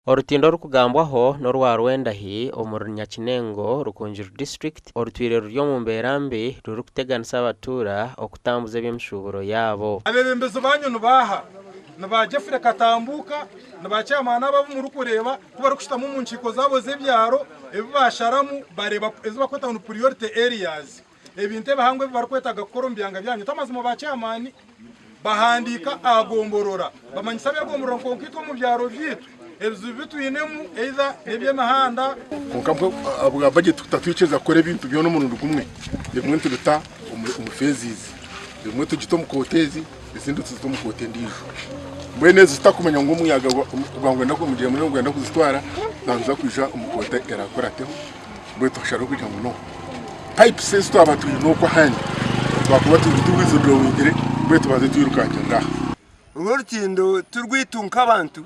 Orutindo orurikugambwaho n'orwa Rwendahi omuri Nyakinengo, Rukungiri District, orutwire ruri omu mbeera mbi rurikuteganisa abatuura okutambuza eby'emishuuburo yaabo. Abeebembezi baanyu ni baaha? Ni ba Geoffrey Katambuuka, ni ba chairman abo abu murikureeba ku barikushutama omu nkiiko zaabo z'ebyaro, ebi basharamu bareeba ezi barikweta ngu ni priority areas. Ebintu ebihango ebi barikwetaaga kukora omu byanga byanyu. T'amazima ba chairman bahandiika aha gomborora bamanyisa ab'egomborora ngu kwonka itwe omu byaro byaitu ebizibu bi twinemu either n'eby'emihanda, Kwonka mbwe ahabwa bajeti kutatwikiriza kukora ebintu byona omurundi gumwe, ebimwe nitubita omu phases, ebimwe tugita omu koota ezi, ezindi tuzita omu koota endiijo. Mbwenu ezi tutakumanya ngu omuyaga gwangwenda nigwenda kuzitwara, naza kwija omu koota erakurateho. Mbwenu tukasharaho kugira ngu no pipes ezi twaba twine okwo ahandi twakuba tuwithdrawingire mbwenu tubanze twirukangirire aha. Orwo orutindo ti rwaitu nk'abantu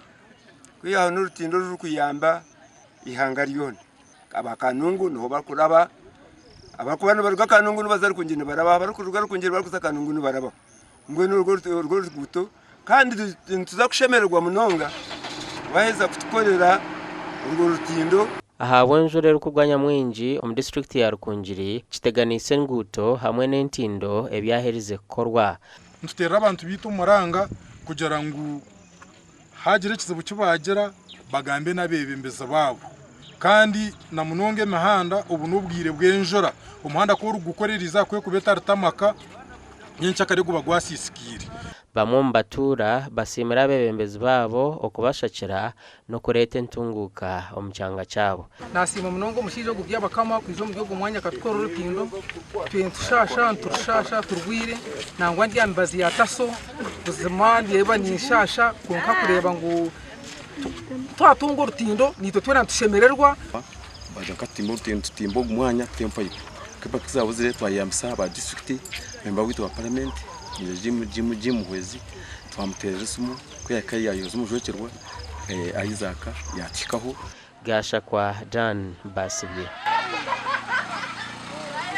kwihaho n'orutindo orurikuyamba eihanga ryona. Aba Kanungu niho barikuraba, abarikuba nibaruga Kanungu nibaza Rukungiri nibarabaho, abarikuruga Rukungiri barikuza Kanungu nibarabaho. Mbwenu orwo oruguuto kandi nituza kushemererwa munonga baaheza kutukorera orwo rutindo. Ahabw'enjura erikugwa nyamwingi omu disiturikiti ya Rukungiri, kiteganiise enguuto hamwe n'entindo ebyaherize kukorwa. Nituteerera abantu baitu omuranga kugira ngu haagira ekizibu ki baagira bagambe n'abeebembezi baabo. Kandi na munonga emihanda obu n'obwire bw'enjura, omuhanda ku orikugukora eriizooba ku erikuba etari tamaka, nyencakare guba gwasiisikaire. Bamwe omu batuura basiimire abeebembezi baabo okubashakira n'okureeta entunguuka omu kyanga kyabo. Nasiima munonga omushaija ogu Byabakama kwija omuri ogu mwanya akatukorera orutindo. Twine nitushaasha niturushaasha turwaire nangwa ndi aha mibazi ya taso buzima ndeeba ninshaasha kwonka kureeba ngu twatunga orutindo naitwe twena nitushemererwa. Baija bakatutimba orutindo tutimba ogu mwanya tutemu payipu. Payipu kuzabuzire twayeyambisa aba disiturikiti, memba waitu wa paramenti Jim Jim Jim Muhwezi twamuteerera esimu ku yahika yayoza omujwekyerwa Isaac yatuhikaho. Gashakwa Dan Basibye.